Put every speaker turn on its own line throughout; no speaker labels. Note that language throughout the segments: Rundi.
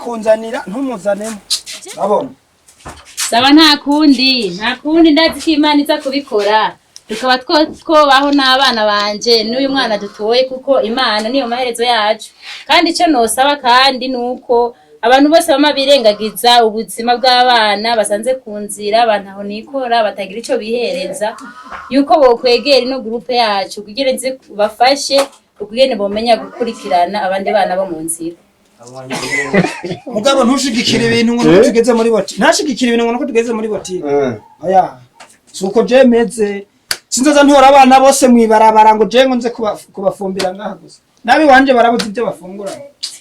kunzanira ntumuzanemo. Urabona?
Saba, nta kundi, nta kundi. Ndazi ko Imana iza kubikora, tukaba twobaho n'abana banje n'uyu mwana dutoye, kuko Imana niyo maherezo yacu. Kandi icyo nosaba kandi ni uko abantu bose bama birengagiza ubuzima bw'abana basanze ku nzira, abantu aho nikora batagira ico bihereza, yuko bokwegera ino groupe yacu kugira nze bafashe ukugene bomenya gukurikirana abandi bana bo mu nzira.
Mugabo ntushigikire ibintu ngo nuko tugeze muri botike. Ntashigikire ibintu ngo nuko tugeze muri botike. Oya. Suko je meze. Sinzoza ntora abana bose mwibarabara ngo je ngo nze kubafumbira ngaha gusa. Nabi wanje barabuze ibyo bafungura.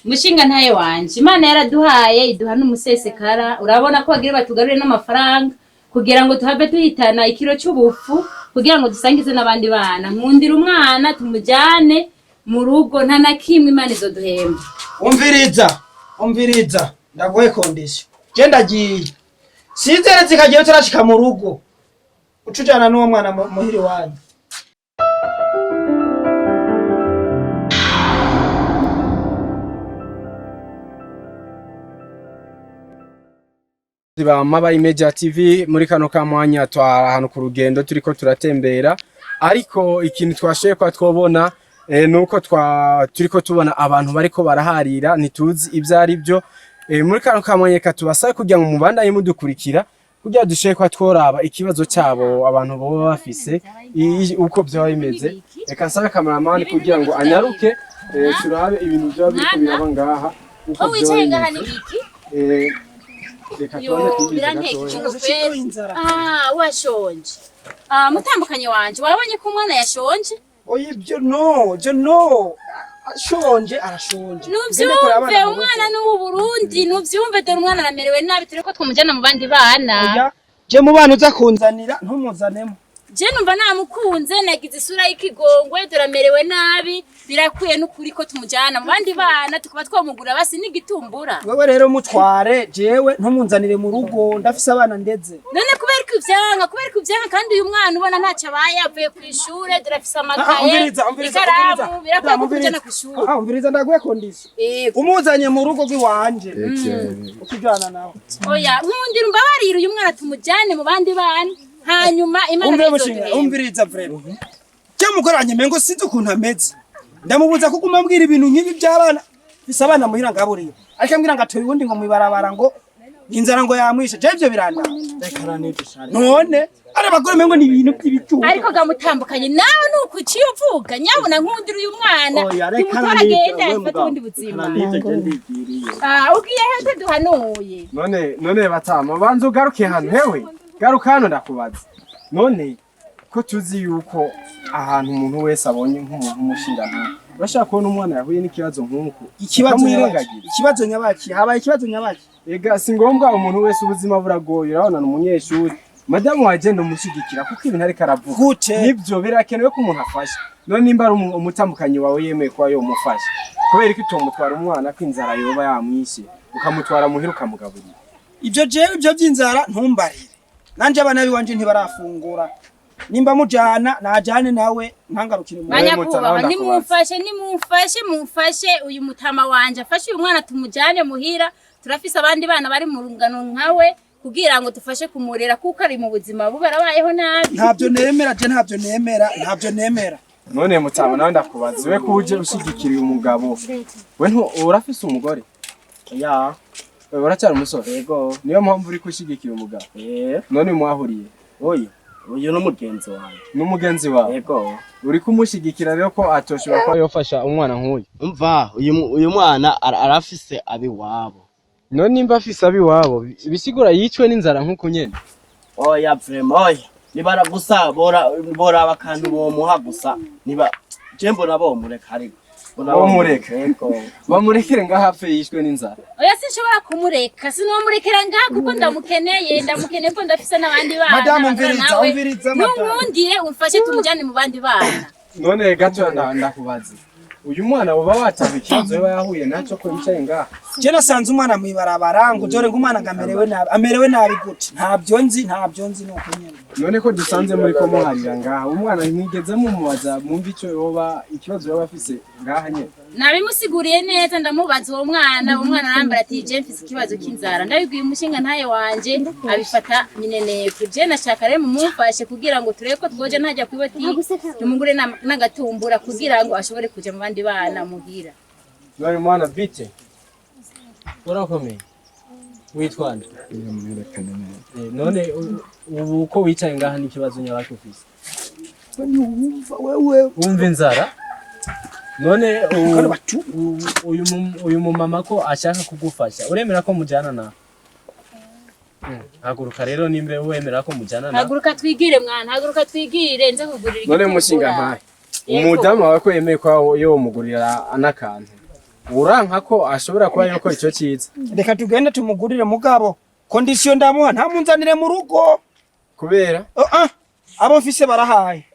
Mushinga ntaye wanje, Imana yaraduhaye, iduha n'umusesekara. Urabona ko bagira batugarure n'amafaranga kugira ngo tuhave tuhitana ikiro c'ubufu kugira ngo dusangize n'abandi bana. Nkundira umwana tumujyane mu rugo, nta na kimwe, Imana izoduhemba.
Umviriza, umviriza, ndaguhe condition. Je ndagiye. Sizere zikagiye utarashika mu rugo. Uca ujana n'uwo mwana muhira iwanyu.
Ba Mabayi Media TV, muri kano kamwanya twara ahantu ku rugendo, turiko turatembera, ariko ikintu twashoboye kwa twobona nuko twa turiko tubona abantu bariko baraharira, ntituzi ivyo ari byo. Muri kano kamwanya reka tubasabe kugira ngo mubandanye mudukurikira kugira dushobore kwa tworaba ikibazo cyabo abantu boba bafise, uko vyoba bimeze. Reka nsabe cameraman kugira ngo anyaruke, turabe ibintu vyoba biriko biraba ngaha uko
ko
vyoba
wicaye ngaha
bimeze.
ni iki?
Reka
Yo,
tubanze twumvirize
biranteka
gatoya.
ikintu kweri. Ah, washonje? Ah, mutandukanye wanje, wabonye ko umwana yashonje?
Oya, ibyo no, ibyo no. Ashonje arashonje. Gende kureba
Nuvyumve.
abana mu rugo.
Umwana ni uw'u Burundi, nuvyumve. Dore umwana aramerewe nabi, tureko twamujyana mu bandi bana.
Oya, je mu bana uza kunzanira ntumuzanemo.
Je numva namukunze, nagize isura y'ikigongwe, dore amerewe nabi. Birakwiye n'ukuri ko tumujyana mu bandi bana, tukaba twamugura basi n'igitumbura.
Wewe rero mutware, jewe ntumunzanire mu rugo, ndafise abana ndeze.
None kubera ko ivyanka, kubera ko ivyanka, kandi uyu mwana ubona ntacyo abaye, avuye ku ishure, dore afise
Ah,
amakaye,
umviriza, umviriza,
ikaramu,
umviriza.
birakwiye ko
Umviriza.
tumujyana ku ishure.
Ah, umviriza, ndaguhe condition.
Yego.
Umuzanye mu rugo rw'iwanje. Ukijana nawe.
Oya, nkundira umbabarire, uyu mwana tumujyane mu bandi bana, hanyuma Imana
Umve mushinga,
izoduhemba.
umviriza vraiment. Je mugore wanje mengo sinzi ukuntu ameze. Ndamubuza kuguma ambwira ibintu nk'ibi by'abana. Fise abana muhira ngaburiye. Ariko ambwira ngo atoye uwundi ngo mwibarabara, ngo inzara ngo yamwishe. Je ivyo biranda. None ari abagore mengo ni ibintu by'ibicucu.
Ariko gamutambukanye nawe nuko uciye uvuga, nyabuna nkundira uyu mwana
Oya, reka
tumutora
nanibyo,
agende
we
afate
mugabo.
ubundi buzima.
Kananivyo je ndigiriye.
Ah, ugiye he utaduhanuye?
None batama, banza ugaruke hano. Hewe, garuka hano ndakubaza. None ko tuzi yuko ahantu umuntu wese abonye nk'umuntu umushinga, urashaka kubona umwana yahuye n'ikibazo nk'uku
Ikibazo nyabaki.
ukamwirengagiza?
Ikibazo nyabaki. Habaye ikibazo nyabaki.
Ega si ngombwa umuntu wese, ubuzima buragoye. Urabona ni umunyeshuri, madamu waje ndamushyigikira kuko ibintu ariko aravuga
Gute?
nibyo, birakenewe ko umuntu afasha. None nimba ari umutambukanyi wawe yemeye kuba yomufasha, kubera ko utomutwara umwana ko inzara yoba yamwishe, ukamutwara muhira ukamugaburira?
Ibyo jewe ibyo by'inzara ntumbarire. Nanje abana biwanje ntibarafungura. Nimba mujana najane nawe, ntangarukire mu.
Banyakubahwa,
Mutana,
nimumfashe, nimumfashe, mumfashe uyu mutama wanje afashe uyu mwana tumujyane muhira. Turafise abandi bana bari mu rungano nkawe, kugira ngo dufashe kumurera kuko ari mu buzima bubi, arabayeho nabi.
Ntabyo nemera, je ntabyo nemera, ntabyo nemera.
None mutama, nawe ndakubaza, we ko uje ushyigikira uyu mugabo, we ntu urafise umugore?
Ya.
Wewe uracyari umusore?
Yego.
Niyo mpamvu uri gushyigikira umugabo?
Eh.
None mwahuriye?
Oya. Uyu ni umugenzi wanjye.
N'umugenzi wawe?
Yego.
Uri kumushyigikira rero ko atoshobora kuba yofasha umwana nk'uyu?
Umva, uyu mwana arafise abiwabo.
None nimba afise abiwabo, bisigura yicwe n'inzara nk'uku nyene?
Oya, vraiment, oya. Nibara gusa bora boraba akantu bomuha gusa. Niba je mbona bomureka ariko. Mbona
Bomureka?
Yego.
Bamurekere ngaho apfe yishwe n'inzara?
Oya, sinshobora kumureka, sinomurekera ngaha kuko ndamukeneye, ndamukeneye kuko ndafise n'abandi bana.
Madamu,
bakora
umviriza,
nawe.
umviriza, madamu.
Nunkundire umfashe tumujyane mu bandi bana.
None gato ndakubaza, uyu mwana woba wataba ikibazo yoba yahuye nacyo ko yicaye ngaha?
Je nasanze umwana mwibarabara ngo dore ngo umwana ngo amerewe nabi. Amerewe nabi gute? Ntabyo nzi, ntabyo nzi nuko nyene.
None ko dusanze muri ko muharira ngaha, umwana mwigeze mumubaza mwumva ico yoba, ikibazo yoba afise ngaha nyene?
Nabimusiguriye neza, ndamubaza uwo mwana, uwo mwana arambara ati je mfise ikibazo cy'inzara. Ndabibwiye umushinga ntaye wanje abifata mineneko. Je nashaka rero mumufashe kugira ngo turebe ko twoje ntajya kwiboti tumugure n'agatumbura kugira ngo ashobore kuja mu bandi bana muhira.
None mwana, bite? Urakomeye? Witwa nde? None ubu ko wicaye ngaha n'ikibazo nyabaki ufise?
Wumva wewe.
Wumva inzara? None
Kare batu.
Uyu mumama ko ashaka kugufasha, uremera ko mujana nawe? Haguruka rero nimbe wemera ko mujana nawe.
Haguruka twigire mwana, haguruka twigire nze kugurira
None
igitumbura.
mushinga ntahe,
Yego.
umudamu wawe ko yemeye ko yomugurira n'akantu, uranka ko ashobora kuba yokora ico ciza?
Reka tugende tumugurire, mugabo condition ndamuha, ntamunzanire mu rugo.
Kubera?
Oh, ah. Abo mfise barahaye.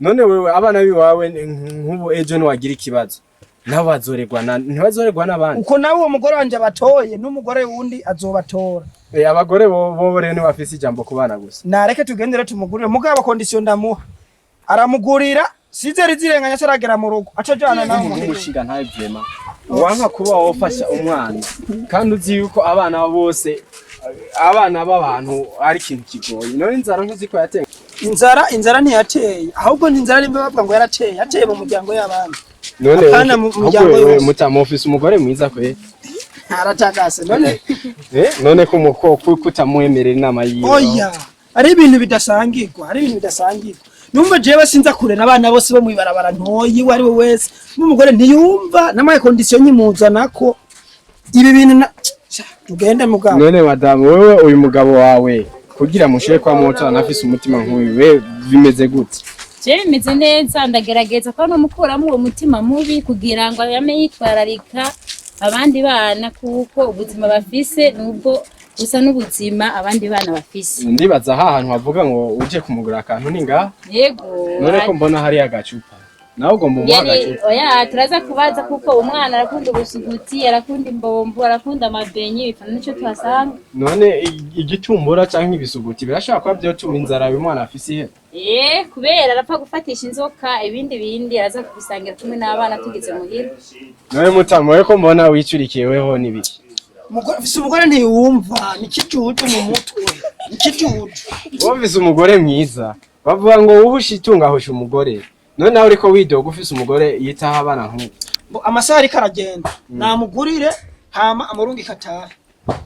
None wewe abana biwawe nk'ubu ejo niwagira ikibazo nabo bazoregwa na ntibazoregwa n'abandi?
Uko nawe uwo mugore wanje abatoye n'umugore wundi azobatora.
Abagore bo rero ntibafise ijambo ku bana gusa.
Nareke tugendere tumugurire, mugabo condition ndamuha, aramugurira sizeri zirenganya ataragera mu rugo aca ajana nawe muhira.
Umushinga ntawe vraiment wanka kuba wofasha umwana kandi uzi yuko abana bose, abana b'abantu ari ikintu kigoye. None inzara ntuzi ko yateye?
Inzara ntiyateye, ahubwo inzara nimba bavuga ngo yarateye, yateye mu muryango y'abandi.
None
Apana mu muryango
wewe
yose.
mutama ufise umugore mwiza kwe.
Aratakase none.
None ko muko kutamwemerera inama yiwe?
Oya, ari ibintu bidasangirwa, ari ibintu bidasangirwa. Numva jewe sinza kurera abana bose bo mwibarabara ntoyi, uwo ari we wese n'umugore ntiyumva namaye condition nyimuzanako ibi bintu na Sha, tugende mugabo.
None madamu, wewe uyu mugabo wawe kugira mushire kwa moto anafise umutima nk'uyu, we bimeze gute?
Je bimeze neza, ndagerageza ko nomukuramo uwo mutima mubi kugira ngo yame yitwararika abandi bana, kuko ubuzima bafise nubwo busa n'ubuzima abandi bana bafise.
Ndibaza ha hantu havuga ngo uje kumugura akantu ni ngaha?
Yego.
None ko mbona hariya agacupa, nawe ugomba umuha
Yari
agacupa?
oya, turaza kubaza kuko umwana arakunda ubusuguti, arakunda imbombo, arakunda amabenyi, bifana nico tuhasanga.
None igitumbura canke ibisuguti birashobora kuba vyotuma inzara uyu mwana afise ihe?
Kubera arapfa gufatisha inzoka, ibindi bindi araza kubisangira kumwe n'abana tugeze muhira.
None mutama, wewe ko mbona wicurikiye, weho n'ibiki?
Mfise umugore ntiyumva, ni kijuju mu mutwe, ni kijuju.
Wumvise umugore mwiza, bavuga ngo uhusha itunga ahusha umugore. None nawe uriko widoga ufise umugore yitaho abana nk'ubu.
Bo, amasaha ariko aragenda, namugurire hama amurungike atahe.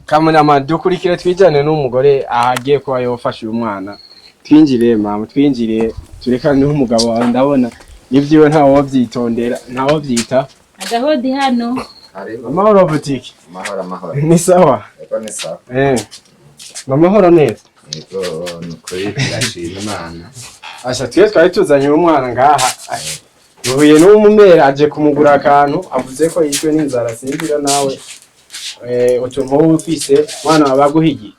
Kamunama, dukurikire twijane n'umugore ahagiye kuba yofasha uyu mwana. Twinjire mama, twinjire, turekane n'umugabo wawe, ndabona ibyiwe ntawovyitondera, ntawovyita.
Agahodi hano.
Karibu.
Amahoro butiki.
Amahoro, amahoro.
Ni sawa?
Yego, ni sawa.
Amahoro neza.
Yego, ni ukuri turashima Imana.
Asha, twe twari tuzanye uyu mwana ngaha, duhuye n'umumera aje kumugura akantu, avuze ko yishwe n'inzara. Sinzira nawe utuntu wowe ufise, mwana wawe aguhigiye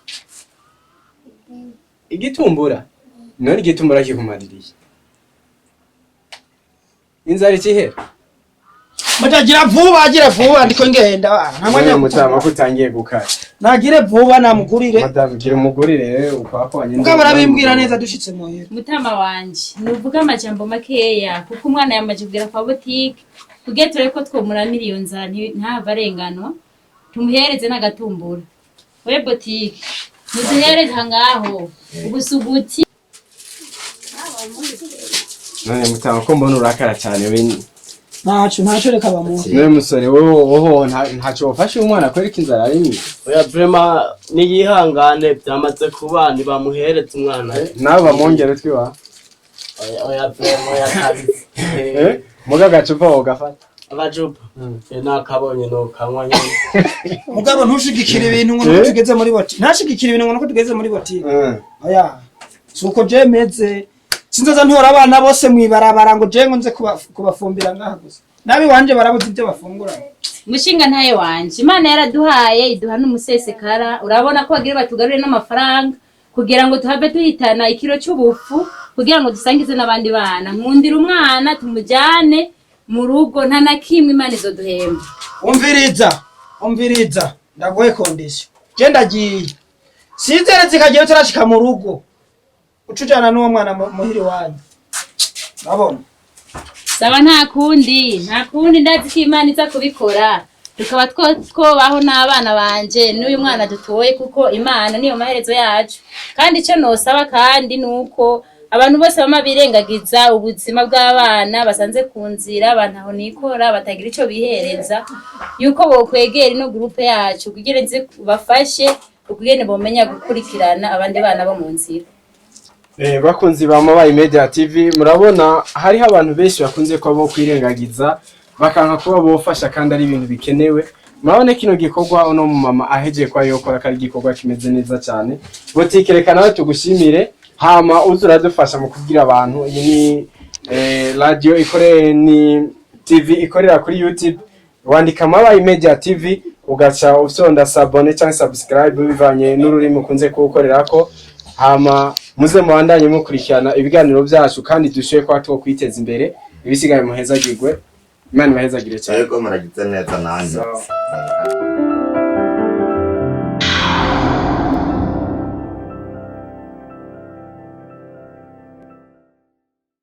igitumbura. None igitumbura kikumaririye inzara ikihera?
Mutagira vuba, agira vuba, ndiko ngenda bana. Nta mwanya wo
Mutama ko utangiye gukara.
Nagire vuba namugurire.
Madamu, gira umugurire ukwakwanye.
Mugabo arabimbwira neza dushitse muhira.
Mutama wanje, nuvuga amajambo makeya kuko umwana yamaze kugera kwa butike, kugira turebe ko twomuramira iyo nzara ntahava arenganwa, tumuhereze n'agatumbura. We butike, muduhereze aha ngaho ubusuguti.
None mutama ko mbona urakara cyane we?
Ntaco, ntaco, reka bamuhe.
None musore, wowe woho ntaco wafashe umwana kwereka inzara ari mbi?
Oya, vraiment niyihangane, byamaze kuba, ntibamuhereze umwana.
Nawe bamwongere twiwa.
Oya, oya, vraiment oya kabisa.
Muga agacupa wogafata?
Agacupa? Nakabonye nokanywa nyene.
Mugabo ntushigikire ibintu ngo nuko tugeze muri botike, ntashigikire ibintu ngo nuko tugeze muri botike. Oya, suko je meze, sinzoza ntora abana bose mwibarabara ngo je ngo nze kubafumbira ngaha gusa. Nabi wanje barabuze ibyo bafungura.
Mushinga ntaye wanje, Imana yaraduhaye iduha n'umusesekara. Urabona ko bagira batugarure n'amafaranga kugira ngo tuhave duhitana ikiro c'ubufu kugira ngo dusangize n'abandi bana. Nkundira umwana tumujyane. Mu rugo nta na kimwe, Imana izoduhemba.
Umviriza, umviriza, ndaguhe condition. Je ndagiye sizere zikagiye utarashika mu rugo, uca ujana n'uwo mwana muhira iwanyu, urabona.
Saba, nta kundi, nta kundi, ndazi ko Imana iza kubikora tukaba twobaho n'abana banje n'uyu mwana dutoye, kuko Imana niyo maherezo yacu. Kandi icyo nosaba kandi ni uko abantu bose bama birengagiza ubuzima bw'abana basanze ku nzira, abantu aho nikora batagira ico bihereza, yuko bokwegera ino groupe yacu kugira nze bafashe ukugene bomenya gukurikirana abandi bana bo mu nzira.
Bakunzi ba Mabayi Media TV, murabona hariho abantu benshi bakunze kuba bo kwirengagiza, bakanka kuba bofasha kandi ari ibintu bikenewe. Murabona kino gikorwa uno mumama ahejeje kuba yokora ko ari igikorwa kimeze neza cyane. Botike, reka nawe tugushimire, hama uza uradufasha mu kubwira abantu. Iyi ni radio ikore, ni TV ikorera kuri YouTube. Wandika Mabayi Media TV, ugaca ufyonda s'abonner cyangwa subscribe bivanye n'ururimi ukunze kuwukorerako, hama muze mubandanye mukurikirana ibiganiro byacu kandi dushoboye kuba two kwiteza imbere. Ibisigaye muhezagirwe, Imana ibahezagire cyane.
Yego, muragize neza nanjye.
Sawa.